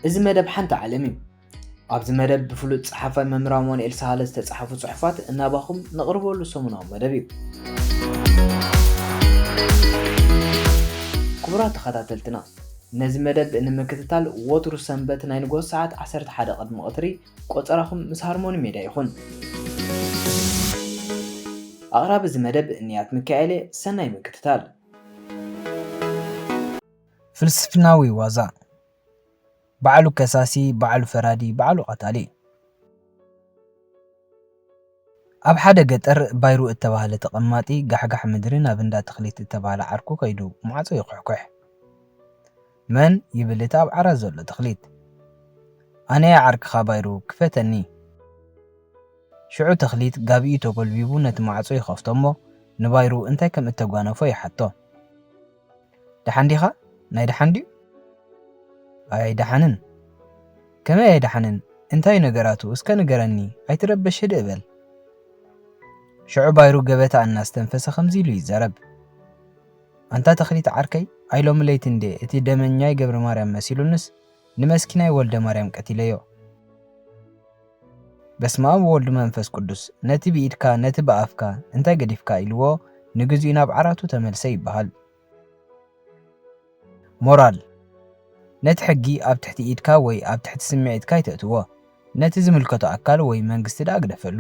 እዚ መደብ ሓንቲ ዓለም እዩ። ኣብዚ መደብ ብፍሉጥ ጸሓፋይ መምህር ኣማኑኤል ሳህለ ዝተጻሕፉ ጽሑፋት እናባኹም ነቕርበሉ ሰሙናዊ መደብ እዩ። ክቡራት ተኸታተልትና፣ ነዚ መደብ ንምክትታል ወትሩ ሰንበት ናይ ንግሆ ሰዓት ዓሰርተ ሓደ ቅድሚ ቀትሪ ቆጸራኹም ምስ ሃርሞኒ ሜድያ ይኹን። ኣቕራቢ እዚ መደብ እንያት ሚካኤል እየ። ሰናይ ምክትታል። ፍልስፍናዊ ዋዛ። ባዕሉ ከሳሲ፣ ባዕሉ ፈራዲ፣ ባዕሉ ቀታሊ። ኣብ ሓደ ገጠር ባይሩ እተባህለ ተቐማጢ ጋሕጋሕ ምድሪ ናብ እንዳ ተኽሊት እተባህለ ዓርኩ ከይዱ ማዕጾ ይኹሕኩሕ። "መን?" ይብል እቲ ኣብ ዓራት ዘሎ ተኽሊት። "ኣነ እየ ዓርክኻ ባይሩ፣ ክፈተኒ!" ሽዑ ተኽሊት ጋቢኡ ተጎልቢቡ ነቲ ማዕጾ ይኸፍቶ እሞ ንባይሩ እንታይ ከም እተጓነፎ ይሓቶ። "ደሓን ዲኻ? ናይ ደሓን ድዩ?" "ኣይደሓንን!" "ከመይ ኣይደሓንን? እንታይ እዩ ነገራቱ? እስከ ንገረኒ፣ ኣይትረበሽ፣ ህድእ በል!" ሽዑ ባይሩ ገበታ እናስተንፈሰ ከምዚ ኢሉ ይዛረብ። "ኣንታ ተኽሊት ዓርከይ፣ ኣይሎሚ ለይቲ እንዴ እቲ ደመኛይ ገብረ ማርያም መሲሉንስ ንመስኪናይ ወልደ ማርያም ቀቲለዮ። በስመ ኣብ ወወልድ መንፈስ ቅዱስ፣ ነቲ ብኢድካ ነቲ ብኣፍካ እንታይ ገዲፍካ?" ኢልዎ ንግዚኡ ናብ ዓራቱ ተመልሰ ይበሃል። ሞራል። ነቲ ሕጊ ኣብ ትሕቲ ኢድካ ወይ ኣብ ትሕቲ ስምዒትካ ኣይተእትዎ። ነቲ ዝምልከቶ ኣካል ወይ መንግስቲ ደኣ ግደፈሉ።